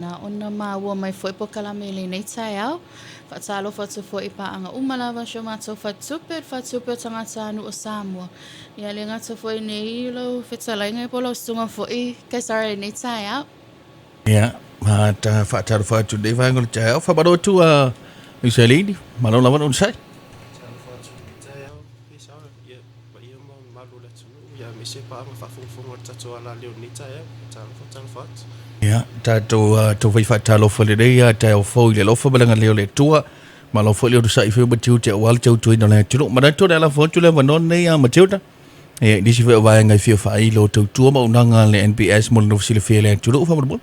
Na ona maua mai foi polokalame i lenei taeao. Faatalofa atu foi i paaga uma lava a si o matou faletupe, le Faletupe o Tagatanuu o Samoa. Ia le gata foi i lenei lau fetalaiga po o lau susuga foi Kaisara i lenei taeao. Ia, ma ta faatalofa atu i lenei vaega o le taeao. Faamalo atu a Misalini, malo lava le onosai. Talofa atu i lenei taeao, Kaisara, ia, paia ma mamalu o le atunuu, ia aemaise paaga faafogafoga o le tatou alaleo i lenei taeao. Talofa, talofa atu. Ia, tatou uh, fai faatalofa lelei ia taeao fou i le alofa ma le agalelei o le Atua. Malo foi le onosai foi Matilda aua le tautuaina o le atunuu. Manatu o le ala fou atu le avanoa lenei a Matilda. Ia, i nisi foi o vaega e fia faailo o tautua ma auaunaga a le NPS mo le nofo silafia i le atunuu faamolemole.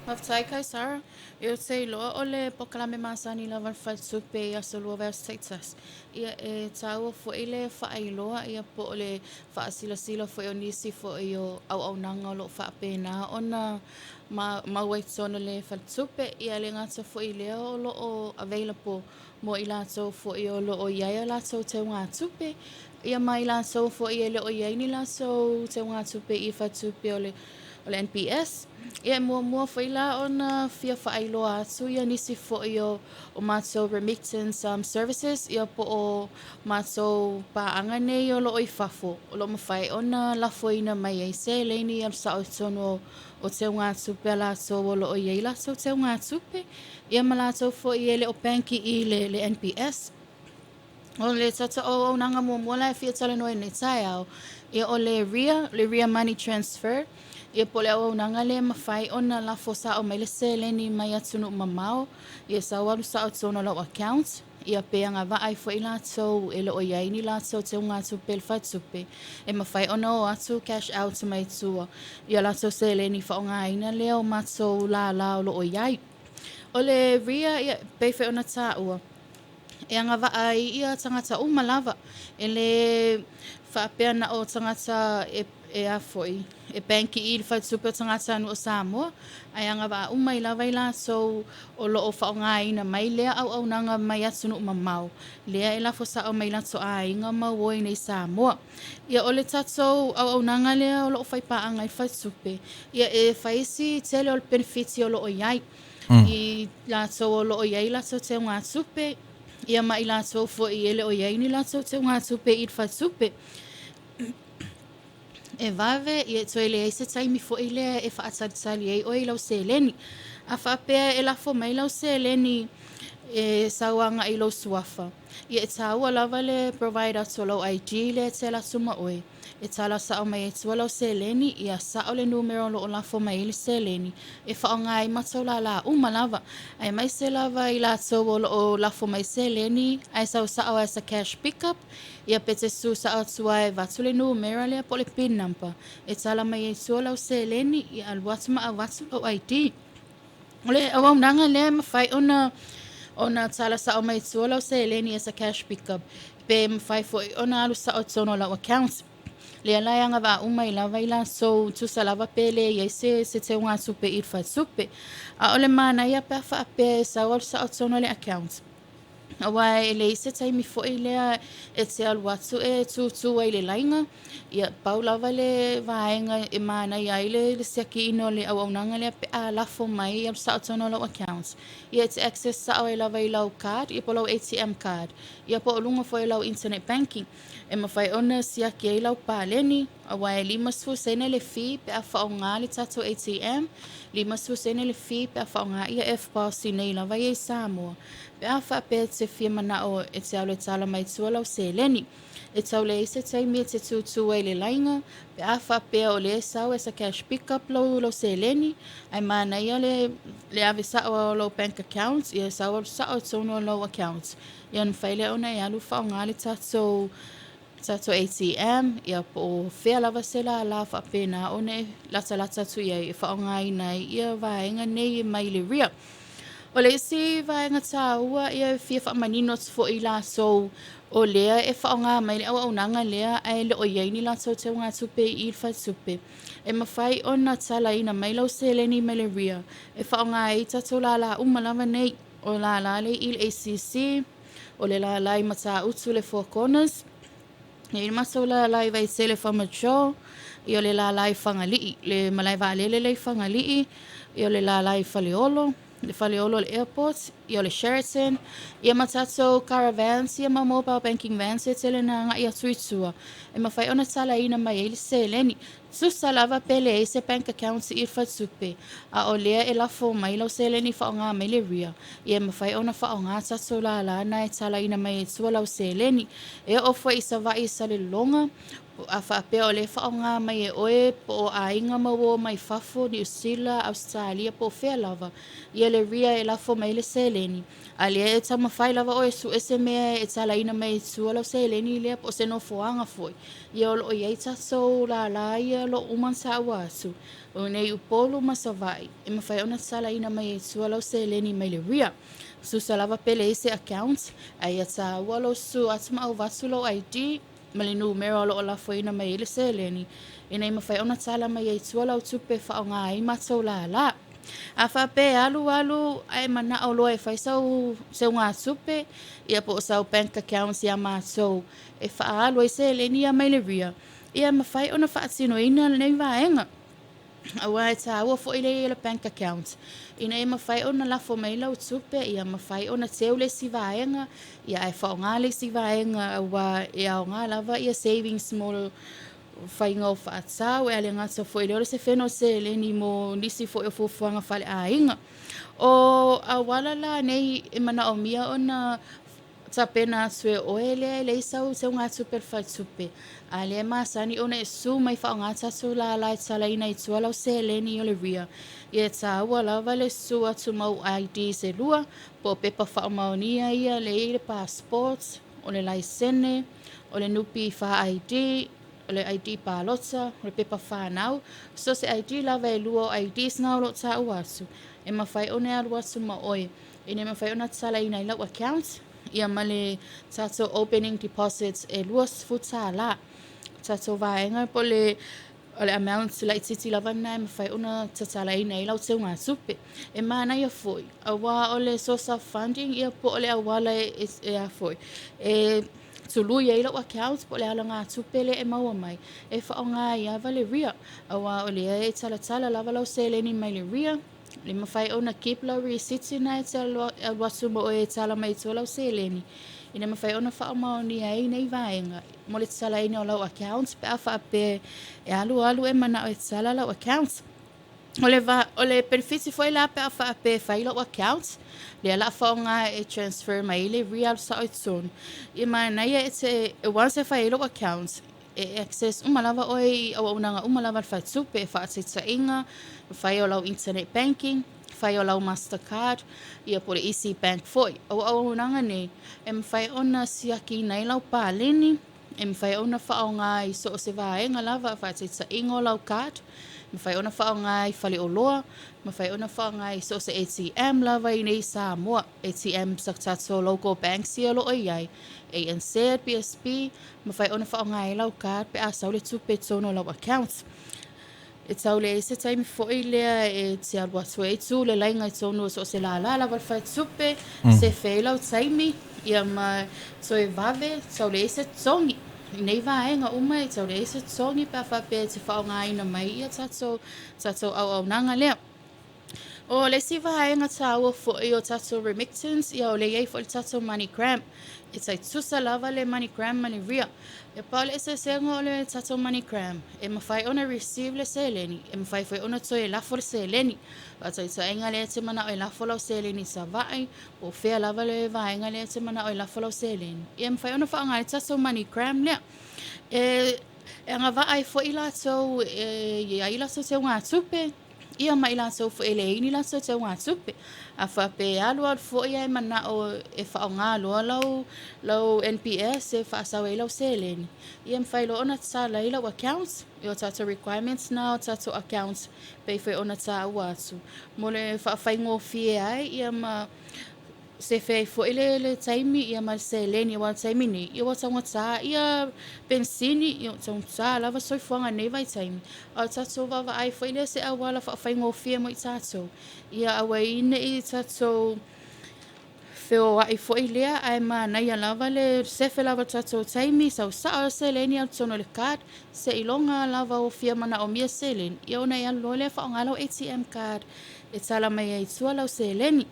Faafetai Kaisara. Ou te iloa o le polokalame masani lava a le Faletupe i aso lua vaiaso taitasi. Ia, e taua foi le faailoa ia po o le faasilasila foi o nisi foi o auaunaga o lo o faapena ona maua i totonu o le faletupe. Ia, e le gata foi i lea o lo o available mo i latou foi o lo o i ai a latou teugatupe, ia ma i latou foi e le o i ai ni latou teugatupe i faletupe o le o le NPS. Ia e muamua foi la ona fia faailoa atu ia nisi foi o o matou remittance services ia po o matou paaga nei o lo o i fafo o lo o mafai ona lafoina mai ai seleni alu sao i totonu o teugatupe a latou o lo o i ai latou teugatupe ia ma latou foi e le o bank i le NPS. O le tatou auaunaga muamua la e fia talanoa i lenei taeao, ia o le RIA, le RIA Money Transfer, ia po o le auaunaga lea e mafai ona lafo sao mai le seleni mai atunuu mamao, ia sau alu sao i totonu o lau account, ia pe agavaa ai foi latou e le o i ai ni latou teugatupe i le faletupe, e mafai ona o atu cash out mai tua i latou seleni faaaogaina lea o matou lala o lo o i ai. O le RIA, ia, pei foi ona taua, e agavaa ai ia tagata uma lava, e le faapea na o tagata e e a foi, e bank i le faletupe o tagatanuu o Samoa, ae agavaa uma ai lava i latou o lo o faaaogaina mai lea auaunaga mai atunuu mamao, lea e lafo sao mai latou aiga ma ua i inei i Samoa. Ia o le tatou auaunaga lea o lo o fai paaga ai le faletupe, ia e fai si tele o le penefiti o lo o i ai. I latou o lo o i ai latou teugatupe, ia ma i latou foi e le o i ai ni latou teugatupe i le faletupe. E vave, ia e toe leai se taimi foi lea e faatalitali ai oe i lau seleni. A faapea e lafo mai lau seleni e sau agai i lou suafa, ia e taua lava le provide atu o lau ID lea e te alu atu ma oe. E tala sao mai ai tua lau seleni, ia sao le numera o lo o lafo mai ai le seleni, e faaaoga ai matou lala uma lava, aemaise lava i latou o lo o lafo mai seleni ae sau sao as a cash pick up, ia pe te susu sao atu lava e avatu le numera lea po o le pin number, e tala mai ai tua lau seleni, ia alu atu ma avatu lau ID. O le auaunaga lea e mafai ona ona tala sao mai tua lau seleni as a cash pick up, pe mafai foi ona alu sao i totonu o lau account. Lea la e agavaa uma ai lava i latou tusa lava pe le i ai se se teugatupe i le faletupe. A o le manaia pe a faapea e sau alu sao i totonu o le account, aua e leai se taimi foi lea e te alu atu e tūtū ai i le laina. Ia, pau lava le vaega e manaia ai le siakiina o le auaunaga lea pe a lafo mai alu sao i totonu o lau account. Ia, e te access sao ai lava i lau card, ia po o lau ATM card, ia po o luga foi o lau internet banking. E mafai ona siaki ai lau paleni, aua e 50 sene le fee pe a faaaoga le tatou ATM, 50 sene le fee pe a faaaoga ia EFTPOS i nei lava ia i Samoa. Pe a faapea e te fia manao e te alu e tala mai tua lau seleni. E tau leai se taimi e te tūtū ai i le laina, pe a faapea o lea e sau as a cash pick up lau, lau seleni, ae manaia le, le ave sao o lau bank account, ia sau alu sao i totonu o lau account. Ia ona mafai lea ona e alu faaaoga le tatou tatou ATM, ia po o fea lava se lala faapena ona e latalata atu i ai e faaaogaina ai ia vaega nei mai le RIA. O le isi vaega taua ia e fia faamanino atu foi i latou o lea e faaaoga mai le auaunaga lea ae le o i ai ni latou teugatupe i le faletupe, e mafai ona talaina mai lau seleni mai le RIA e faaaoga ai tatou lala uma lava nei. O lala lea i le ACC, o le lala i Matautu le Four Corners, e i ai le matou lala i Vaitele Farmer Joe, ia o le lala i Fagalii, le malae vaalele lea i Fagalii, Ia o le lālā i Faleolo, le Faleolo o le airport, ia o le Sheraton, ia ma tatou caravans ia ma mobile banking vans e tele na agai atu i tua, e mafai ona talaina mai ai le seleni. Tusa lava pe leai se bank account i le faletupe, a o lea e lafo mai lau seleni faaaoga mai le RIA, ia e mafai ona faaaoga tatou lālā na e talaina mai ai i tua lau seleni. E oo foi i Savaii i Salelologa, a faapea o lea e faaaoga mai e oe po o aiga ma uo mai fafo, Niu Sila, Ausetalia po o fea lava, ia le RIA e lafo mai le seleni, a lea e taumafai lava oe e sue se mea e talaina mai ai i tua lau seleni lea po o se nofoaga foi. Ia o lo o i ai tatou lālā ia o lo o uma ona taua atu, o i inei i Upolu ma Savaii, e mafai ona talaina mai ai i tua lau seleni mai le RIA. Tusa lava pe leai se account, ae ia taua lou susu atu ma avatu lou ID ma le numera o lo o lafoina mai ai le seleni, ina ia mafai ona tala mai ai i tua lau tupe e faaaoga ai matou lālā. A faapea e alu alu ae manao loa e fai sau seugatupe, ia po o sau bank account ia matou e faaalu ai seleni ia mai le RIA, ia e mafai ona faatinoina lenei vaega. Aua e taua foi le i ai o le bank account ina ia mafai ona lafo mai lau tupe, ia mafai ona teu le isi vaega, ia ae faaaoga le isi vaega aua e aoga lava ia savings mo faiga o faatau, e le gata foi i lea o le sefeno o seleni mo nisi foi o fuafuaga faaleaiga. O auala la nei e manaomia ona tapena atu e oe lea e leai sau seugatupe a le faletupe, a lea e masani ona e susu mai faaaoga tatou lālā e talaina i tua lau seleni o le RIA. Ia e taua lava le susu atu ma ou IDs e lua, po o pepa faamaonia ia lea e i ai le passport, o le laisene, o le NPF ID, o le ID palota, o le pepa fanau, so se ID lava e lua o IDs na o lo o taua atu, e mafai ona e alu atu ma oe ina ia mafai ona tatalaina ai lau account, ia ma le tatou opening deposit e $20. Tatou vaega po o le o le amount laitiiti lava lena e mafai ona tatalaina ai lau teugatupe. E manaia foi, aua o le source of funding ia po o le auala e a foi, e tului ai lau account po o le alagatupe lea e maua mai, e faaaoga ai lava le RIA, aua o lea e talatala lava lau seleni mai le RIA, e mafai ona keep lau risiti lena e te alu atu ma oe e tala mai i tua lau seleni, ina ia mafai ona faamaonia ai nei vaega mo le tatalaina o lau account pe a faapea e alu alu e manao e tatala lau account. O le va, o le penefiti foi la pe a faapea e fai lau account, lea o le a faaaoga e transfer mai ai le RIA alu sao i totonu. Ia manaia e te, once e fai ai lou account, e access uma lava oe i auaunaga uma lava a le faletupe, faataitaiga, fai o lau internet banking, fai o lau Mastercard, ia po o le Easy Bank foi. O auaunaga nei, e mafai ona siakiina ai lau paleni, e mafai ona faaaoga i so o se vaega lava, faataitaiga o lau card, mafai ona faaaoga i faleoloa, mafai ona faaaoga i so o se ATM lava i inei i Samoa, ATMs a tatou local banks ia o lo o i ai, ANZ, PSB, mafai ona faaaoga ai lau card pe a sau le tupe i totonu o lau account. E tau leai se taimi foi lea e te alu atu ai tu le laina i totonu o so o se lālā lava o le faletupe, sefe ai lau taimi, ia ma toe vave, tau leai se totogi. I nei vaega uma e tau leai se totogi pe a faapea e te faaaogaina mai ia tatou, tatou auaunaga lea. O le isi vaega taua foi o tatou remittance, ia o lea e i ai foi le tatou MoneyGram. E tai tutusa lava le MoneyGram ma le ria. E pau le eseesega o le tatou MoneyGram, e mafai ona receive le seleni, e mafai foi ona toe lafo le seleni. Faataitaiga lea e te manao e lafo lau seleni i Savaii, po o fea lava le vaega lea e te manao e lafo lau seleni, ia e mafai ona faaaoga ai le tatou MoneyGram lea. E agavaa ai foi latou e i ai latou teugatupe, Ia ma i latou foi e leai ni latou teugatupe. A faapea e alu alu foi ae manao e faaaoga loa lau lau NPS e faasau ai lau seleni, ia e mafai loa ona tatala ai lau account. Ia o tatou requirements na o tatou accounts pei foi ona taua atu mo le faafaigofie ai ia ma sefe ai foi le le taimi ia ma le seleni aua o le taimi nei ia ua taugata ia penisini ia ua taugata lava soifuaga i lenei vaitaimi a o le tatou vaavaai foi lea se auala faafaigofie mo i tatou ia aua ai ne i tatou Feoai foi lea ae manaia lava le sefe lava o le tatou taimi, sau sao le seleni i totonu o le card, seiloga lava ua fia manaomia seleni, ia ona e alu loa lea faaaoga lau ATM card e tala mai ai i tua lau seleni.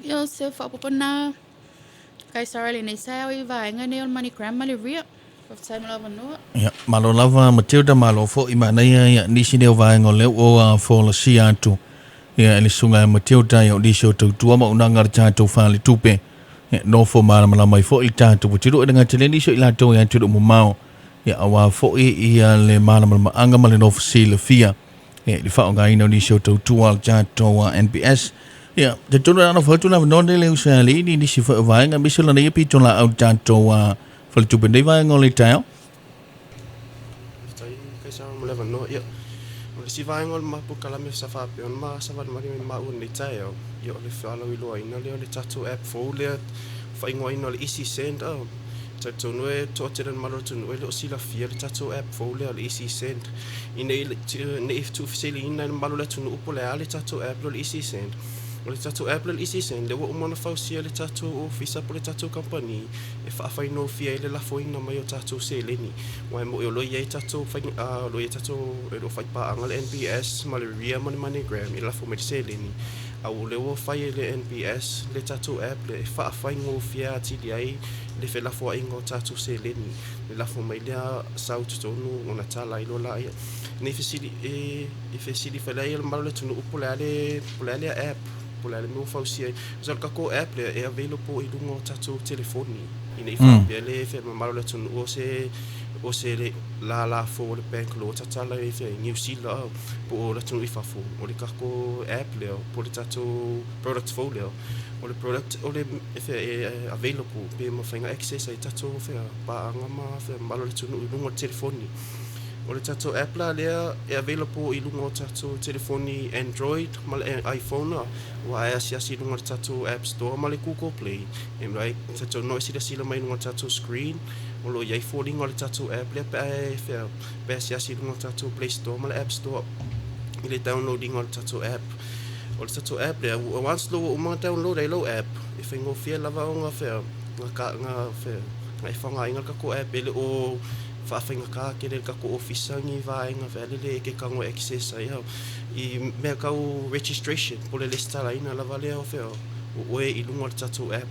Ia o se faaopoopo lena Kaisara i lenei taeao i vaega nei o le MoneyGram ma le Ria. Faafetai mo le avanoa. Ia, malo lava Matilda, malo foi manaia ia nisi nei o vaega o lea ua folasia atu ia e le susuga ia Matilda ia o nisi o tautua ma auaunaga a le tatou faletupe. Ia, nofo malamalama ai foi le tatou atunuu e le gata i lea nisi o i latou e atunuu mamao ia aua foi ia le malamalamaaga ma le nofo silafia ia i le faaaogaina o nisi o tautua a le tatou NPS. Ia, talitonu e alofa atu le avanoa lenei le uso ia Alii i nisi foi o vaega aemaise o lana ia pitolaau i le tatou faletupe i lenei vaega o le taeao. Faafetai Kaisara mo le avanoa. Ia, o le isi vaega o le ma polokalame sa faapea ona ma savalimali mai ma maua i lenei taeao, ia o le faalauiloaina lea o le tatou app fou lea faaigoaina o le Easy Send. Talitonu e toatele o le mamalu o le atunuu e le o silafia le tatou app fou lea o le Easy Send. Ina ne i tuufesiliina e le mamalu o le atunuu po o le a le tatou app lea o le Easy Send. O le tatou app lea o le Easy Send, lea ua uma ona fausia e le tatou ofisa po o le tatou kamupani e faafaigofie ai le lafoina mai o tatou seleni. Aua e moni o lo o i ai tatou faiga, o lo o i ai tatou, o lo o faipaaga le NPS ma le RIA ma le MoneyGram e lafo mai le seleni. A o lea ua fai e le NPS le tatou app lea e faafaigofie atili ai le felafoaiga o tatou seleni. Le lafo mai lea sau i totonu ona tala ai loa laia. Nei fesili, e fesili foi laia le mamalu o le atunuu po o le a le, po o le a lea app, po o le a le mea ua fausia ai. So o le tatou app lea e available i luga o tatou telefoni ina i faapea le mamalu o le atunuu o se o se lala fou o le bank loa tatala i fea i Niu Sila po o le atunuu i fafo. O le tatou app lea po o le tatou product fou lea, o le product o le e fea e available pe mafai ona access ai tatou fea paaga ma fea mamalu o le atunuu i luga o le telefoni. O le tatou app la lea e available i luga o tatou telefoni Android ma le iPhone aua e asiasi i luga o le tatou App Store ma le Google Play. E mafai talitonu e silasila mai i luga o le tatou screen o lo o i ai foliga o le tatou app lea pe a e fea pe asiasi i luga o le tatou Play Store ma le App Store i le download ina o le tatou app. O le tatou app lea, once loa ua uma ona download ai lau app, e faigofie lava ona fea ona fea ona e faaaogaina le tatou app e le o faafaigata tele i le tatou ofisa ni vaega fea lele e te tago e access ai i mea tau registration po o le resitalaina lava lea o fea o oe i luga o le tatou app.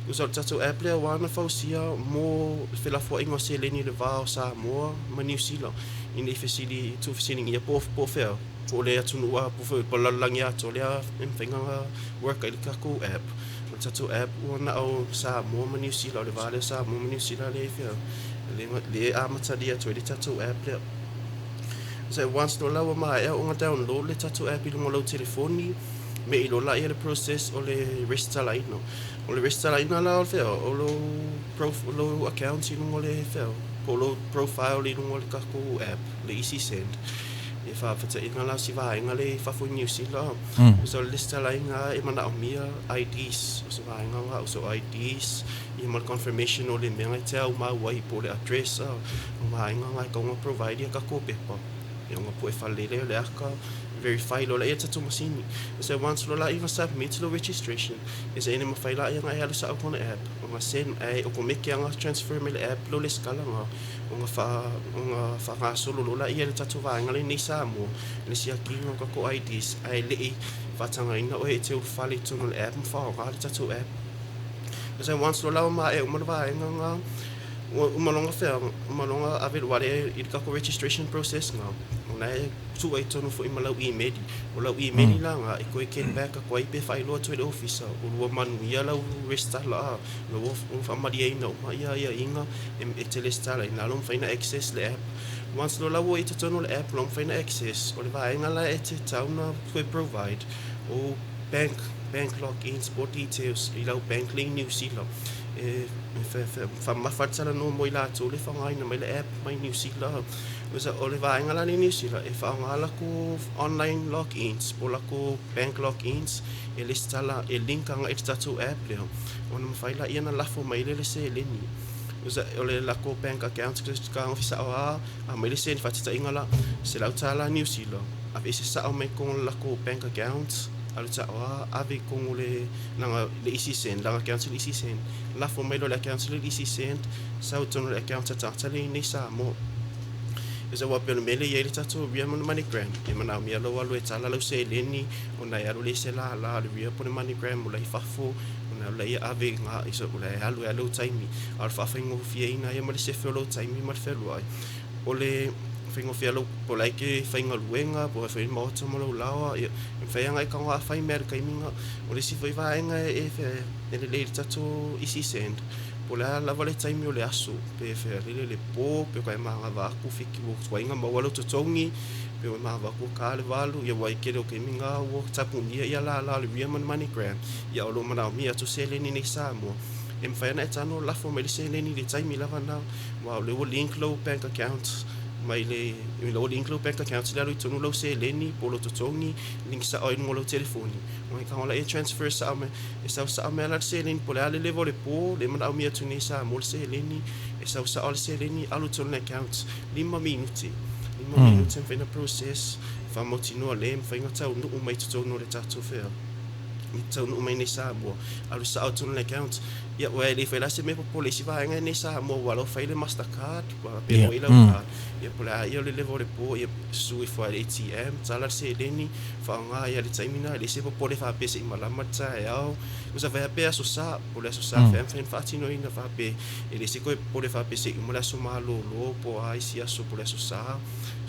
Tusa o le tatou app lea ua ana fausia mo le felafoaiga o seleni i le va o Samoa ma Niu Sila ina i fesili tuufesiligia po o fea po o le atunuu a po o le lalolagi atoa lea e mafai ona work ai le tatou app. O le tatou app ua na o Samoa ma Niu Sila, o le va lea o Samoa ma Niu Sila lea e fea lea e amatalia atu ai le tatou app lea. So once loa la ua maea ona download le tatou app i luga o lau telefoni, me'i loa laia le process o le resitalaina. O le resitalaina la o le fea, o lou lou account i luga o le fea, po o lou profile i luga o le tatou app, le Easy Send. E faafetaiga la o si vaega lea i fafo i Niu Sila. So o le resitalaina e manaomia IDs, o se vaega lena, o so IDs, ia ma le confirmation o le mea na e te aumau ai po o le address, o vaega na e tatau ona provide ia tatou pepa. Ia ona pue fale lea o le ata, verify loa lea e tatou masini. So once loa laia na submit lou registration, e se i mafai laia ona e alu sao i totonu o le app, ona send, ae okomeki lava ona transfer mai le app lou resitala na, ona ona faagasolo loa laia e le tatou vaega lea nei i Samoa, le siakiina o tatou IDs, ae le i faatagaina oe e te ulufale i totonu o le app ma faaaoga le tatou app. So once loa la ua maea uma le vaega lena, ua uma loa ona fea, uma loa ona ave lou ale i le tatou registration process lena, ona e tuu ai i totonu foi ma lau email. O lau email la lena e toe get back atu ai pe faailoa atu ai i le ofisa ua manuia lau resitala, a ua faamalieina uma ia aiaiga e te resitala ai, na la ua mafai ona access le app. Once loa la ua i totonu o le app la ua mafai ona access, o le vaega la e te tatau ona toe provide o bank bank logins po o details i lau bank lea i Niu Sila. E faamamafa le talanoa mo i latou le faaaogaina mai le app mai Niu Sila. O le vaega la lea i Niu Sila e faaaoga latou online logins po o latou bank logins e resitala e link agai i le tatou app lea ona mafai lea ona lafo mai lea le seleni. O le latou bank account fetagofi sao lava aumai le seleni faataitaiga la $100 Niu Sila, aveese sao mai totonu o le latou bank account Alu sa'o lava ave i totonu le laga le Easy Send, laga account le Easy Send, lafo mai loa i le account lea le Easy Send, sau i totonu o le account a le tagata lea i inei i Samoa. Ia aua pei o le mea lea e i ai le tatou Ria ma le MoneyGram, e manaomia lou alu e tala lau seleni ona e alu lea i se lala o le Ria po o le MoneyGram o la e i fafo ona alu lea ave i ina, o la e alu ai lava lou taimi. A o le faafaigofieina ia ma le sefe o lou taimi ma le fealuai, o le faigofie lou po o la e te faigaluega po o fai le maota ma lou laoa, ia e mafai lava ona e tago a fai mea i le taimi lena. O le isi foi vaega e e lelei i le tatou Easy Send, po o le a lava le taimi o le aso, pe fealele le po, pe ua e manava atu 7 ua tuai ona maua lou totogi, pe ua e manava atu ua ta le 8, ia aua e tele o taimi na ua tapunia ia lala o le Ria ma le MoneyGram, ia o lo o manaomia atu seleni nei i Samoa, e mafai ona e tago lafo mai le seleni i le taimi lava lena, aua o lea ua link lou bank account mai le, ua link lou bank account le alu i totonu lou seleni po o lou totogi, link sao ai i luga o lau telefoni, ona e tago lea e transfer sao mai, e sau sao mai lava la le seleni, po o le a le level o le po, lea e manaomia atu nei i Samoa le seleni, e sau sao lava le seleni alu i totonu o le account, 5 minute, 5 minute e mafai ona process, faamautinoa lea e mafai ona taunuu mai i totonu o le tatou fea, taunuu mai nei i Samoa, alu sao i totonu o le account. Ia, aua e le fai la se mea popole i isi vaega nei i Samoa, aua o la ua fai le Master Card, ua pea foi lau card. Ia, po o le a ia o le level o le po, ia susu ifo lava i le ATM, tala le seleni, faaaoga ai lava i le taimi lena, e leai se popole faapea se i malama le taeao. Tusa fai lava pe Aso Sa, po o le Aso Sa fea e mafai ona faatinoina faapea, e leai se toe popole faapea se i uma le aso malolo po o a isi aso po o le Aso Sa.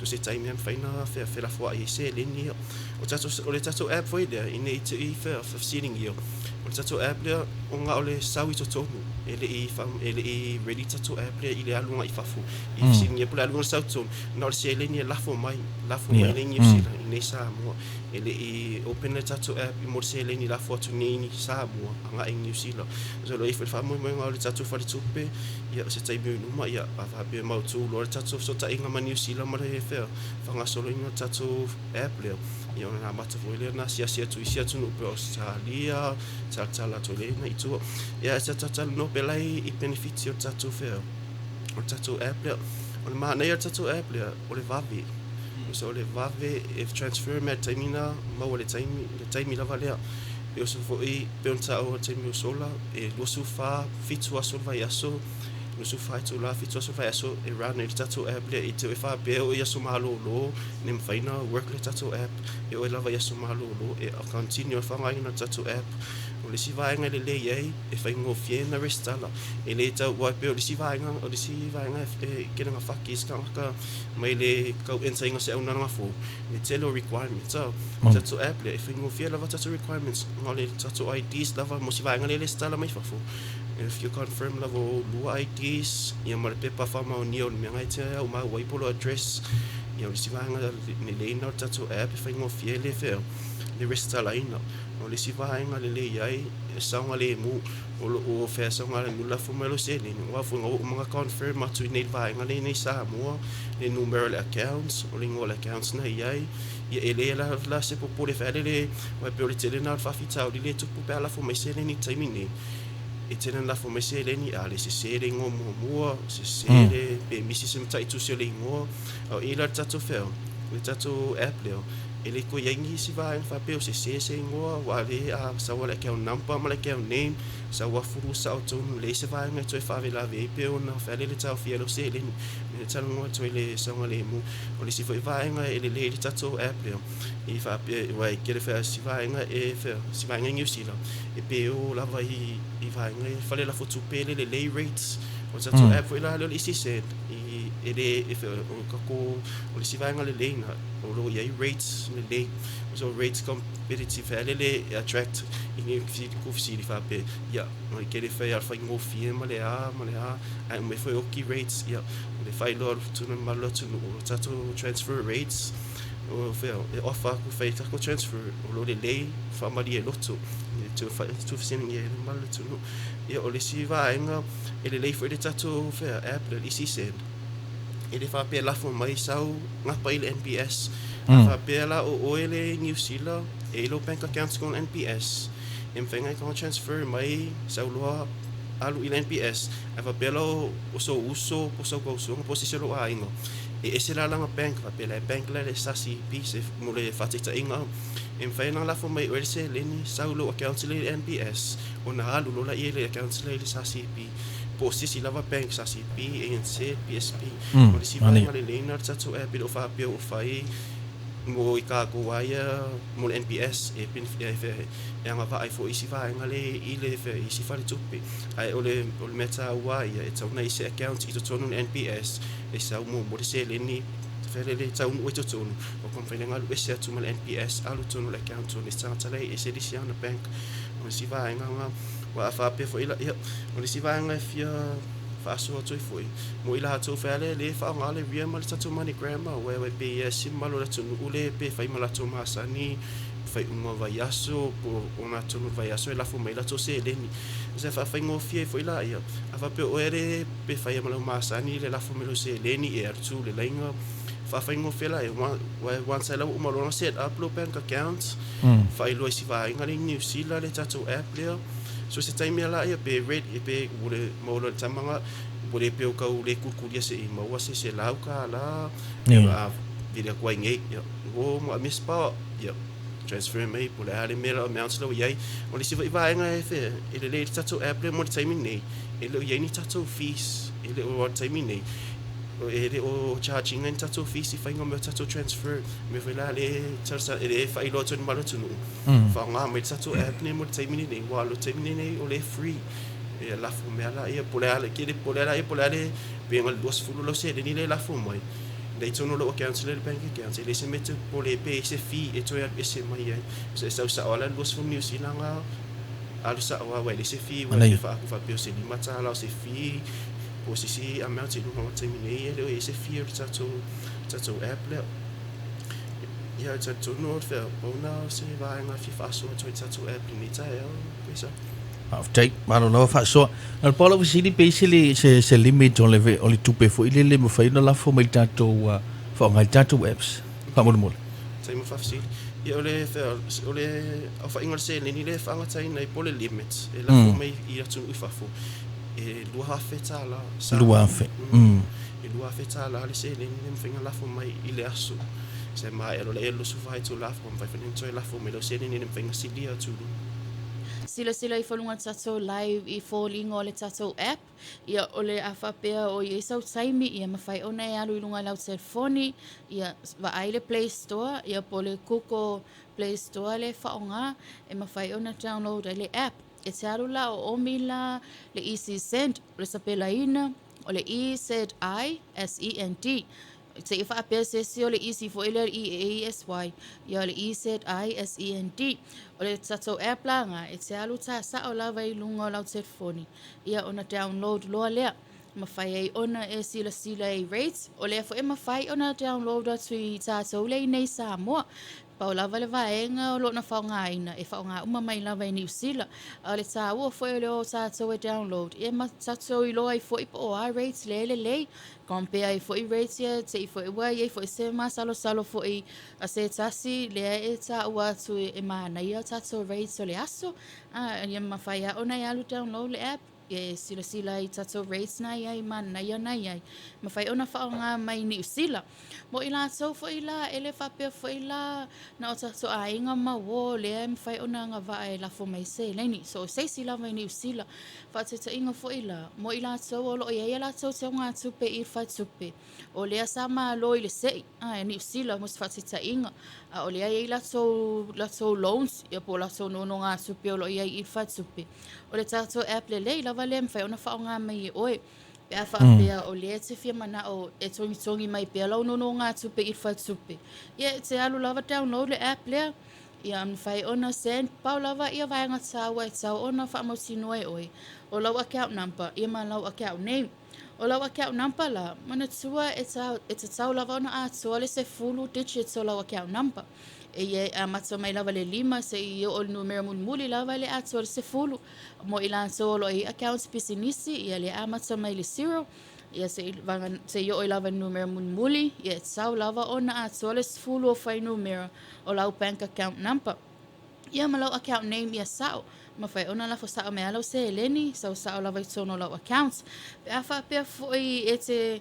So se taimi lava e mafai ona felafoai ai seleni ia. O tatou, o le tatou app foi lea, ina ne i te i fesiligia, o le tatou app lea, ona o le sau i totonu, e le i, e le i ready le tatou app lea i le alu agai i fafo. I fesiligia po o le alu i sau i totonu, na o le seleni e lafo mai, lafo mai nei i Niu Sila, i nei Samoa. E le i open le tatou app mo le seleni lafo atu nei i Samoa, agai i Niu Sila. So, o lo o i ai foi le faamoemoega o le tatou faletupe, ia, o se taimi o i luma, ia, a faapea e mautu loa le tatou fesootaiga ma Niu Sila ma le fea, faagasoloina o le tatou app lea, ia ona amata foi lea ona asiasi atu i isi atunuu pei o Ausetalia, talatala atu ai lea i tua. Ia ae sa talatalanoa pea la i penefiti o le tatou fea, o le tatou app lea. O le manaia o le tatou app lea, o le vave. So o le vave e transfer mea i le taimi lena, maua i le taimi, le taimi lava lea. E oso foi, pei ona taua i le taimi ua sola, e 24, 7 aso le vaiaso, 24 itula, 7 aso le vaiaso e run ai le tatou app lea. E te i faapea e oo i aso malolo, ne mafai ona work le tatou app, e oo lava i aso malolo e continue le faaaogaina o le tatou app. O le isi vaega e lelei ai, e faigofie ona resitala. E le tau, aua e pei o le isi vaega, o le isi vaega e tele ina faki ai se tagata mai le tau enter ina o se auaunaga fou, le tele o requirements. O le tatou app lea, e faigofie lava tatou requirements, na o le tatou IDs lava mo si vaega lea e resitala mai fafo. If you confirm lava o lua IDs, ia ma le pepa faamaonia o le mea na e te aumau ai po o le address, ia o le isi vaega lelei lena o le tatou app e faigofie le fea, le resitalaina. O le isi vaega lelei ai, e saogalemu, o lo o fea saogalemu le lafo mai o lou seleni, aua foi na ua uma ona confirm atu i inei i le vaega lea i inei i Samoa, le numera o le accounts, o le igoa o le accounts na i ai, ia e leai la se popole fai lele, aua e pei o le tele lena o le faafitauli lea e tupu pe a lafo mai seleni i le taimi nei. E tele ona lafo mai seleni, a le sese le igoa muamua, sese le, pe misi se mataitusi o le igoa. A o i la le tatou fea, le tatou app lea, e le toe i ai nisi vaega faapea o sese se igoa, aua o lea a sau lava le account number ma le account name, sau lava fulu sao tonu, leai se vaega e toe faalavelave ai pe ona fai lea le taofia o lau seleni. E talanoa atu ai le saogalemu. O le isi foi vaega e lelei ai le tatou app lea, i faapea, aua e tele foi lava si vaega e fea, si vaega i Niu Sila, e pe o lava i vaega i fale lafo tupe le lelei rates. O le tatou app foi la lea o le Easy Send, e le, e fea, o tatou, o le isi vaega lelei lena, o lo o i ai rates lelei. So rates competitive foi lele e attract i ni fesili faapea, ia, e tele fai lava le faigofie ma le a ma le a, ae aumai foi oki rates, ia, o le faailoa atu i le mamalu o le atunuu, o tatou transfer rates, o fea, e offer atu e fai ai tatou transfer, o lo o lelei, faamalie loto, e tuufesiligia ai le mamalu o le atunuu. Ia, o le isi vaega, e lelei foi le tatou fea, app lea, le Easy Send, e le faapea e lafo mai sau gapa i le NPS. A faapea la o oe le Niu Sila, e i ai lou bank account i totonu o le NPS, e mafai ona e tago transfer mai sau loa alu i le NPS, ae faapea la o sou uso po o sau tausoga po o se isi o lou aiga, e ese la lana bank, faapea la e bank la i le SACB se mo le faataitaiga, E mafai ona lafo mai e oe le seleni, sau i lou account lea i le NBS, ona alu loa lea i le account lea i le SRCB, po o se isi lava bank, SRCB, ANZ, PSB. O le isi vaega lelei lena o le tatou app e le o faapea ua fai mo i tatou lava ia mo le NBS, e e agavaa ai foi isi vaega lea i le isi faletupe. Ae o le o le mea taua lava ia, e tatau ona i ai se account i totonu o le NBS e sau muamua le seleni lele e taunuu ai i totonu, ua mafai ona alu ese atu ma le NBS alu totonu o le account o le isi tagata la e ese le isi ana bank. O le isi vaega lena, aua a faapea foi la, ia, o le isi vaega e fia faasoa atu ai foi, mo i latou foi lea e faaaoga le Ria ma le tatou MoneyGram, aua e pei e ese mamalu o le atunuu lea pe fai ma latou masani faaiuga o vaiaso po o ogatotonu o le vaiaso e lafo mai latou seleni. Se faafaigofie ai foi laia, a faapea o oe le pe faia ma lau masani le lafo mai o lau seleni e alu atu le laina, faafaigofie laia, once lava ua uma loa ona set up lou bank account, faailoa i si vaega lea i Niu Sila le tatou app lea. So se taimi lava laia pe ready pe ua le maua loa i le tama lena, ua le pei o tau le kulikulia se i maua se $100, ia, a vili atu ai nei, ia, ua ma miss pa, ia, transfer mai po o le a le mea la amount la ua i ai. O le isi foi vaega e e lelei ai le tatou app lea mo le taimi nei, e le o i ai ni tatou fees, e le o le taimi nei, e le o charge ina ni tatou fees i faiga mai o tatou transfer. O le mea foi la lea e talosaga, e le faailoa atu ai i le mamalu o le atunuu, faaaoga mai le tatou app nei mo le taimi lenei, aua o le taimi lenei o lea e free. Ia lafo mea laia, po o le a le tele, po o le a po o le a le, pe na o le 20 lau seleni lea e lafo mai, lea i totonu o lou account lea le bank account, e leai se mea e te popole ai pe i ai se fee e toe alu ese mai ai. E sau sao lava la le 20 Niu Sila na alu sao lava aua e leai se fee ua e faaatu faapea o se $5 o se fee po o se isi amount i luga o le taimi nei e le o i ai se fee o le tatou app lea. Ia, e talitonu o le fea, pau lena o se vaega e fia faasoa atu ai i le tatou app i lenei taeao, Lisa. Faafetai, malo lava faasoa. Na o le pau lau fesili pe i ai se limit o le tupe foi lele e mafai ona lafo mai i le tatou faaaoga i le tatou apps faamolemole. Faafetai mo faafesili. Ia o le o le aofaiga o le seleni lea e faagataina ai po o le limit e lafo mai i atunuu i fafo e $2,000. 2,000. E $2,000 le seleni lea e mafai ona lafo mai i le aso. Se maea loa lea e 24 itula faatoa mafai foi ona toe lafo mai lau seleni e le mafai ona silia atu i luga. Silasila ifo i luga o le tatou live i foliga o le tatou app. Ia, o le a faapea o i ai sau taimi, ia mafai ona e alu i luga i lau telefoni, ia vaai le Play Store, ia po o le Google Play Store lea e faaaoga, e mafai ona download ai le app. E te alu la o omi la le Easy Send, o le sapelaina, o le E Z I S E N D. Seia faapea se isi o le easy foi lea E A S Y, ia o le E Z I S E N D. O le tatou app la lena, e te alu tasao lava i luga o lau telefoni, ia ona download loa lea. Mafai ai ona e silasila i rates, o lea foi e mafai ona download atu i tatou lea i inei i Samoa. Pau lava le vaega o lo o na faaaogaina, e faaaoga uma mai lava i Niu Sila. A o le taua foi o le o tatou e download, ia ma tatou iloa ai foi po o a rates lea e lelei. Compare ai foi rates ia te i foi ua i ai foi se masalosalo foi a se tasi lea e taua atu e manaia tatou rates o le aso. A, ia mafai lava ona e alu download le app e silasila i tatou rates na i ai, manaia na i ai. Mafai ona faaaoga mai Niu Sila. Mo i latou foi la, e le faapea foi la na o tatou aiga ma uō lea e mafai ona agavaa e lafo mai seleni. So o se isi lava i Niu Sila. Faataitaiga foi la, mo i latou o lo o i ai a latou teugatupe i le faletupe, o lea sa malo i le se'i a e Niu Sila mo se faataitaiga, a o lea e i ai latou loans ia po o latou nonogatupe o lo o i ai i le faletupe. O le tatou app lelei lava lea e mafai ona faaaoga mai e oe. Pe a faapea o lea e te fia manao e togitogi mai pea lau nonogatupe i le faletupe, ia e te alu lava download le app lea, ia mafai ona send. Pau lava ia vaega taua e tatau ona faamautinoa e oe, o lau account number ia ma lau account name. O lau account number la, manatua e e tatau lava ona atoa le 10 digits o lau account number. E i ai, amata mai lava i le 5 seia oo i le numera mulimuli lava e le atoa le 10. Mo i latou o lo o i ai accounts pisinisi, ia lea amata mai le zero, ia seia oo i lava i le numera mulimuli, ia e tatau lava ona atoa le 10 o fuainumera o lau bank account number. Ia ma lau account name ia sao. Mafai ona lafo sao mai lava lau seleni, sau sao lava i totonu o lau account. Pe a faapea foi e te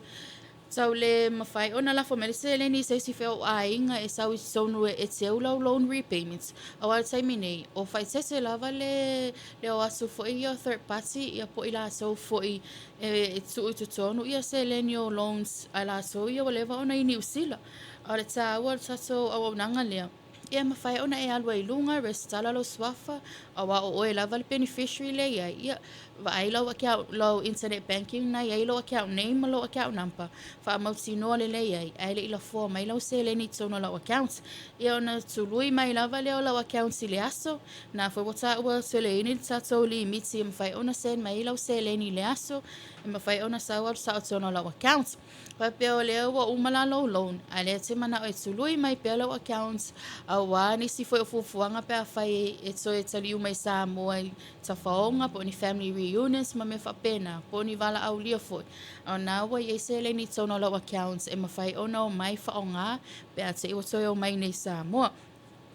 Tau le mafai ona lafo mai le seleni i se isi foi o ou aiga e sau i totonu e teu lau loan repayments. Aua o le taimi nei, o faaeteete lava le le o atu foi ia o third party ia po o i latou foi e tuu i totonu ia seleni o loans a latou ia ua leva ona i Niu Sila. A o le taua o le tatou auaunaga lea, ia e mafai ona e alu ai i luga, resitala lou suafa, aua o oe lava le beneficiary lea e i ai, ia, vaai lau account, lau internet banking na i ai lou account name ma lou account number, faamautinoa lelei ai, ae le i lafoa mai lau seleni i totonu o lau account. Ia ona tului mai lava lea o lau account i le aso, na foi ua taua toeleina le tatou limiti e mafai ona send mai ai lau seleni i le aso, e mafai ona sau alu sao i totonu o lau account. Faapea o lea ua uma la lou loan, a o lea e te manao e tului mai pea lau account auā nisi foi o fuafuaga pe afai e toe taliu mai Samoa i tafaoga po o ni family reunions ma mea faapena, po o ni valaaulia foi. A o lena ua i ai seleni i totonu o lau account e mafai ona omai faaaoga pe a te i ua toe omai nei i Samoa.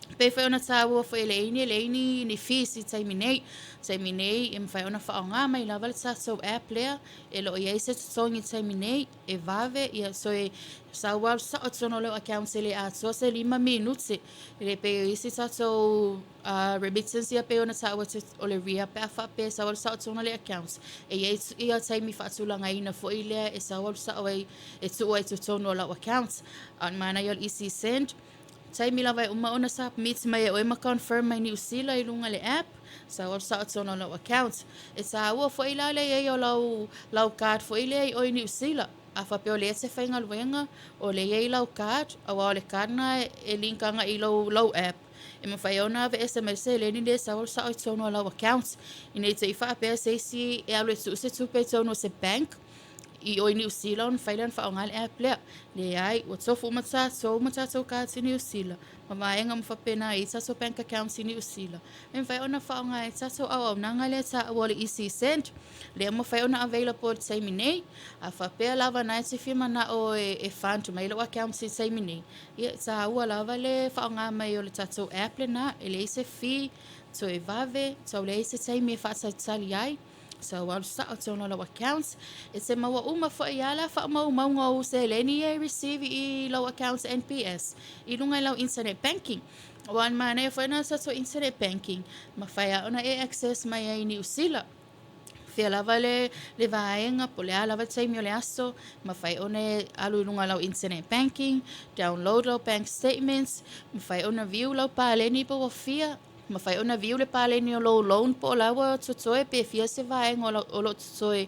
E pei foi ona taua foi e le ini, e leai ni fees i taimi nei. Taimi nei e mafai ona faaaoga mai lava le tatou app lea, e le o i ai se totogi i le taimi nei, e vave, ia toe sau lava sao i totonu o lau account e le atoa se 5 minute. E le pei o isi tatou remittance ia pei ona taua o le RIA pe a faapea e sau alu sao i totonu o le account, e i ai ia taimi faatulagaina foi lea e sau alu sao ai, e tuu ai i totonu o lau account. A o le manaia o le easy send, taimi lava e uma ona submit mai e oe ma confirm mai Niu Sila i luga le app, sau alu sao i totonu o lau account. E taua foi la le i ai o lau, lau card foi lea i o i Niu Sila. A faapea o lea e te faigaluega, o lea e i ai lau card, aua o le card lena e link agai i lou, lou app. E mafai ona aveese mai le seleni lea e sau alu sao i totonu o lau account. Ina i te i faapea se isi e alu e tuu se tupe i totonu o se bank, i o i Niu Sila ona fai lea ona faaaoga le app lea. Leai, ua tofu uma tatou ma tatou cards i Niu Sila, ma vaega uma faapena e i ai tatou bank accounts i Niu Sila. E mafai ona faaaoga ai tatou auaunaga lea e taua o le Easy Send, lea e mafai ona available i le taimi nei. A faapea lava na e te fia manao e fund mai lou accounts i le taimi nei, ia e taua lava le faaaoga mai o le tatou app lena, e leai se fee, toe vave, tau leai se taimi e faatalitali ai. Sau alu sao totonu o lau accounts. E te maua uma foi lava la faamaumauga o ou seleni ia e receive i lau accounts NPS i luga i lau internet banking. Aua o le manaia foi lena o le tatou internet banking, mafai lava ona e access mai ai i Niu Sila. Fea lava le, le vaega, po o le a lava le taimi o le aso, mafai ona e alu i luga o lau internet banking, download lau bank statements, mafai ona view lau paleni po ua fia, Mafai ona view le paleni o lou loan po o la ua totoe pe fia se vaega o lo o totoe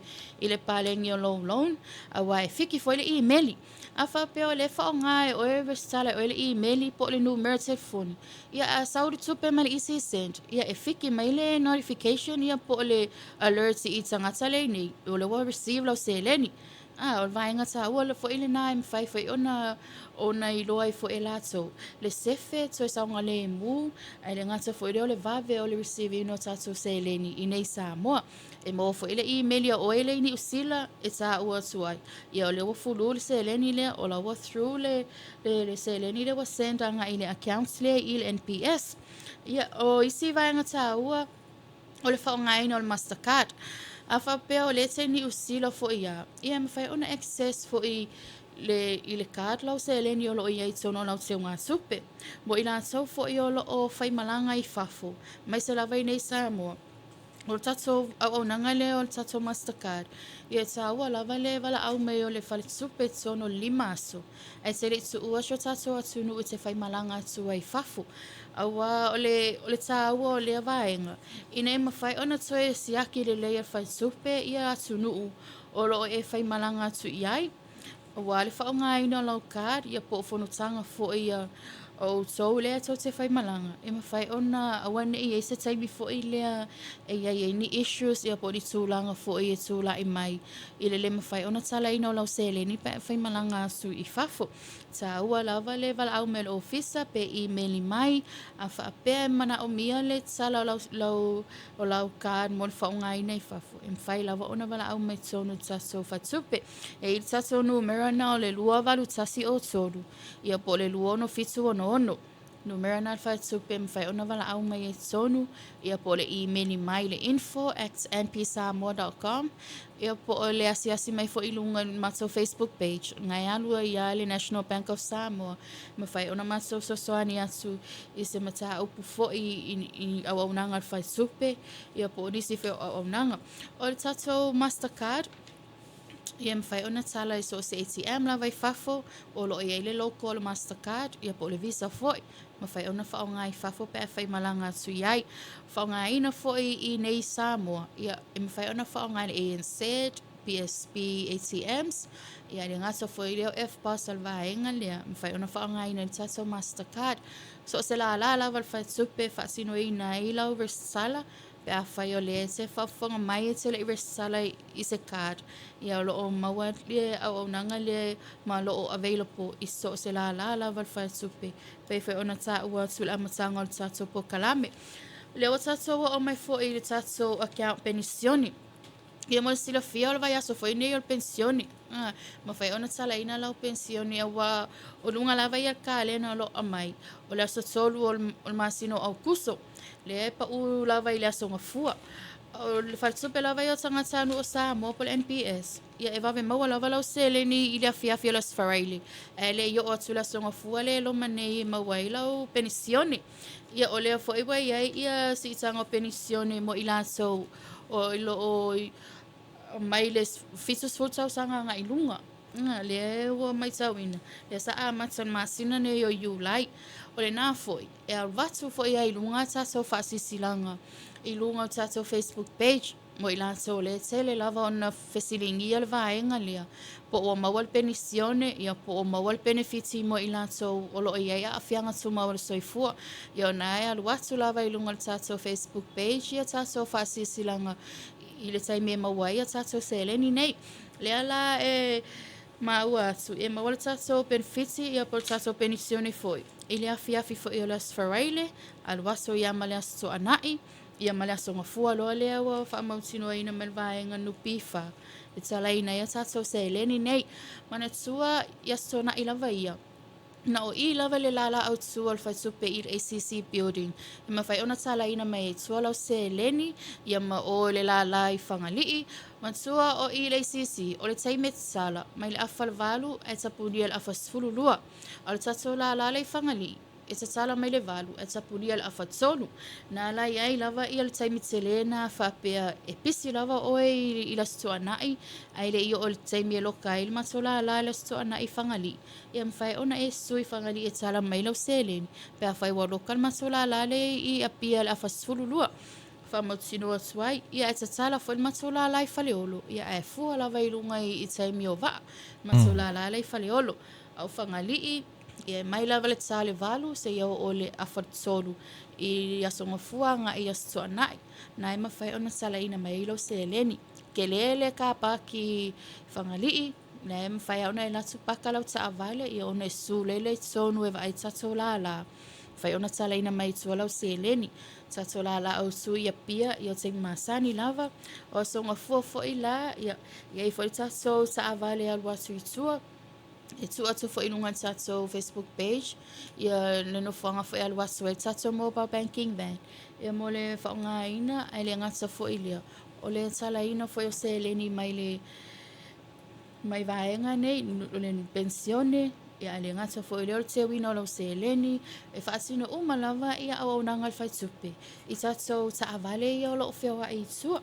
i le paleni o lou loan, aua e fiki foi le imeli. A faapea o lea e faaaoga e oe e resitala e oe le imeli po o le numera telefoni, ia a sau le tupe mai le EasySend, ia e fiki mai le notification ia po o le alert i tagata lea i nei, o lea ua receive lau seleni. A, o le vaega taua foi lena e mafai foi ona ona iloa ai foi e latou le sefe toe saogalemu, ae le gata foi lea o le vave o le receive ina o tatou seleni i nei Samoa. E maua foi le imeli a oe lea i Niu Sila e taua atu ai, ia o lea ua fulu le seleni lea, o la ua through le, le, le seleni lea ua send agai i le accounts lea i le NPS. Ia, o isi vaega taua, o le faaaogaina o le Mastercard. A faapea o lea e te Niu Sila foi lava, ia e mafai ona access foi le, i le card lau seleni o lo o i ai i totonu o lau teugatupe. Mo i latou foi o lo o faimalaga i fafo, aemaise lava i nei Samoa, o le tatou auaunaga lea o le tatou Mastercard, ia e taua lava le valaau mai o le faletupe i totonu o le 5 aso, ae te le i tuua si o tatou atunuu i te faimalaga atu ai i fafo. Aua o le, o le taua o lea vaega, ina ia mafai ona toe siaki lelei e le faletupe ia atunuu o lo o e faimalaga atu i ai, aua le faaaogaina o lau card ia po o fonotaga foi ia o outou lea tou te faimalaga, e mafai ona aua ne i i ai se taimi foi lea e i ai ai ni issues ia po o ni tulaga foi e tulai mai i le le mafai ona talaina o lau seleni pe a e faimalaga atu i fafo. Taua lava le valaau mai o le ofisa pe imeli mai a faapea e manaomia le tala o lau, lau, o lau card mo le faaaogaina i fafo, e mafai lava ona valaau mai totonu i le tatou faletupe. E i ai le tatou numera lena o le 28103 ia po o le 26766. Numera na a le faletupe e mafai ona valaau mai ai i totonu, ia po o le imeli mai i le info at npsamoa dot com, ia po o le asiasi mai foi i luga i le matou Facebook page, na e alu ai lava le National Bank of Samoa, e mafai ona matou fesoasoani atu i se mataupu foi i auaunaga a le faletupe, ia po o nisi foi o auaunaga. O le tatou Mastercard, Ia e mafai ona tala i so o se ATM lava i fafo o lo o i ai le logo o le Mastercard ia po o le Visa foi, mafai ona faaaoga i fafo pe a faimalaga atu i ai. Faaaogaina foi i inei i Samoa, ia e mafai ona faaaoga e le ANZ, PSB ATMs, ia e le gata foi i lea o EFTPOS a le vaega lea, mafai ona faaaogaina i le tatou Mastercard. So o se lala lava o le faletupe e faatinoina ai lau resitala Pe afai o lea e te faafofoga mai e te le i resitala i se card, ia o lo o maua le auaunaga lea ma o lo o available i so o se lala lava o le faletupe, pei foi ona taua atu i le amataga o le tatou polokalame. O lea ua tatou oo mai foi i le tatou account penisione. Ia mo le silafia o le vaiaso foi nei o le penisione. A, mafai ona talaina lau penisione aua o luga lava ia o le kalena o lo o aumai, o le aso 3 o le masina o Aokuso, lea e pau lava i le aso Gafua. O le faletupe lava ia o tagatanuu o Samoa po o le NPS, ia e vave maua lava lau seleni i le afiafi o le aso Faraile, ae le i oo atu i le aso Gafua lea e loma nei e maua ai lau penisione. Ia o lea foi ua i ai ia siitaga o penisione mo i latou o lo o mai le 70 tausaga agai i luga. Lea ua matauina, lea sa amata i le masina nei o Iulai. O lena foi, e avatu foi ai i luga a tatou faasilasilaga i luga o tatou Facebook page mo i latou o lea e tele lava ona fesiligia le vaega lea, po ua maua le penisione, ia po ua maua le penefiti mo i latou o lo o i ai aafiaga tumau o le soifua. Ia ona e alu atu lava i luga o le tatou Facebook page ia tatou faasilasilaga i le taimi e maua ai a tatou seleni nei. Lea la e maua atu, e maua le tatou penefiti ia po o le tatou penisione foi i le afiafi foi o le Aso Faraile, alu aso ia ma le Aso Toanai, ia ma le Aso Gafua loa lea ua faamautinoaina mai le vaega NPF e talaina ai a tatou seleni nei. Manatua i Aso Toanai lava ia, Na o i lava le lala autu o le faletupe i le ACC Building e mafai ona talaina mai ai tua lau seleni ia ma o i le lala i Fagalii. Matua o i le ACC, o le taimi e tatala mai le afa le 8 ae tapunia i le afa 12. A o le tatou lala lea i Fagalii, e tatala mai le 8 ae tapunia i le afa 3. Na ala i ai lava ia le taimi tele na faapea e pisi lava oe i le Aso Toonai ae le i oo i le taimi e loka ai le matou lala i le Aso Toonai i Fagalii. Ia mafai ona e sui Fagalii e tala mai lau seleni pe afai ua loka le matou lala lea i Apia i le afa 12. Faamautinoa atu ai, ia ae tatala foi le matou lala i Faleolo, ia ae fua lava i luga i taimi o vaa le matou lala lea i Faleolo. A o Fagalii, ia e mai lava le ta le 8 seia oo i le afa 3 i Aso Gafua agai i Aso Toonai, na e mafai ona talaina mai ai lau seleni. Tele le car park i Fagalii, na e mafai lava ona e alu atu paka lau taavale, ia ona e su lele i totonu e vaai tatou lala, mafai ona talaina mai i tua lau seleni. Tatou lala autu i Apia, ia o taimi masani lava. O Aso Gafua foi la, ia i ai foi le tatou taavale e alu atu i tua. E tuu atu foi i luga o le tatou Facebook page ia le nofoaga foi e alu atu ai le tatou mobile banking van ia mo le faaaogaina ae le gata foi i lea, o le talaina foi o seleni mai le mai vaega nei o le penisione ia ae le gata foi i lea o le teuina o lau seleni e faatino uma lava ia auaunaga a le faletupe i tatou taavale ia o lo o feoai i tua.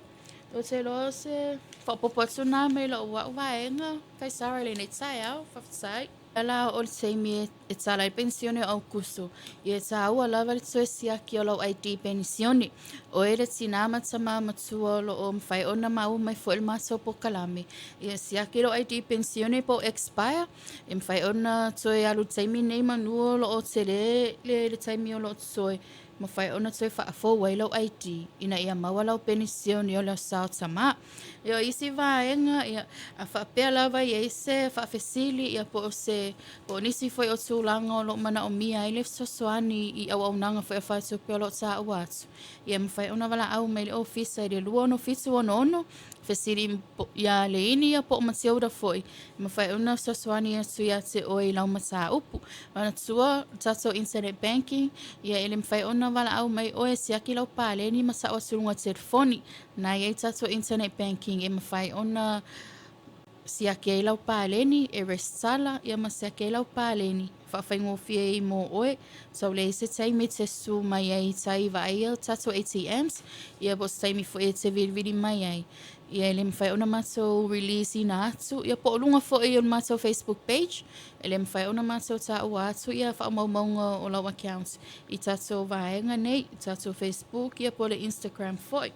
Ou te iloa o se faaopoopo atu lena mai lou au vaega Kaisara i lenei taeao. Faafetai. Ia la o le taimi e tala ai le penisione o Aukuso, ia e taua lava le toe siaki o lau ID penisione. Oe le tinā ma tamā matua o lo o mafai ona maua mai foi le matou polokalame. Ia siaki lou ID penisione po o expire, e mafai ona toe alu i le taimi lenei manu o lo o tele le taimi o lo o totoe. mafai ona toe faafou ai lau ID ina ia maua lau penisione o le Aso Sa o Tamā. Ia o isi vaega, ia, a faapea lava e i ai se faafesili, ia po o se, po o nisi foi o tulaga o lo o manaomia ai le fesoasoani i auaunaga foi a faletupe o lo o taua atu, ia e mafai ona valaau mai i le ofisa i le 26766, fesili iā Leini ia po o Matilda foi, e mafai ona fesoasoani atu ia te oe i lau mataupu. Manatua, le tatou internet banking, ia e le mafai ona valaau mai oe e siaki lau paleni ma sao atu i luga o le telefoni. Na i ai tatou internet banking e mafai ona siaki ai lau paleni, e resitala ia ma siaki ai lau paleni, faafaigofie ai mo oe. Tau leai se taimi e te susu mai ai i tai i vaaia tatou ATMs, ia po o se taimi foi e te vilivili mai ai. Ia e le mafai ona matou release ina atu, ia po o luga foi o le matou Facebook page, e le mafai ona matou taua atu ia faamaumauga o lau account i tatou vaega nei, i tatou Facebook ia po o le Instagram foi.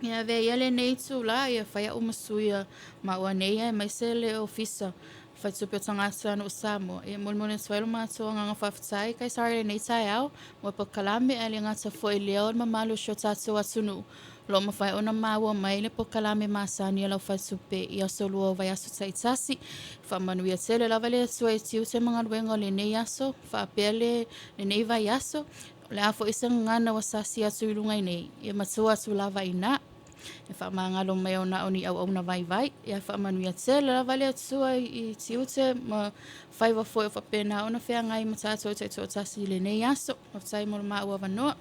Ia avea ia lenei itulā ia fai a'u ma sui a maua nei aemaise le Ofisa Faletupe o Tagata o Samoa. Ia molimoli atu ai lo matou agaga faafetai Kaisara i lenei taeao mo le polokalame ae le gata foi i lea o le mamalu o si o tatou atunuu o lo o mafai ona maua mai le polokalame masani a lau faletupe i aso lua o vaiaso taitasi. Faamanuia tele lava le Atua i tiute ma galuega o lenei aso faapea le lenei vaiaso. O le a foi se gagana ua sasi atu i luga i nei, ia matua atu lava i ina. E faamagalo mai ona o ni auauna vaivai, ia faamanuia tele lava le Atua i tiute ma faiva foi o faapena ona feagai ma tatou taitoatasi i lenei aso. Faafetai mo le maua avanoa.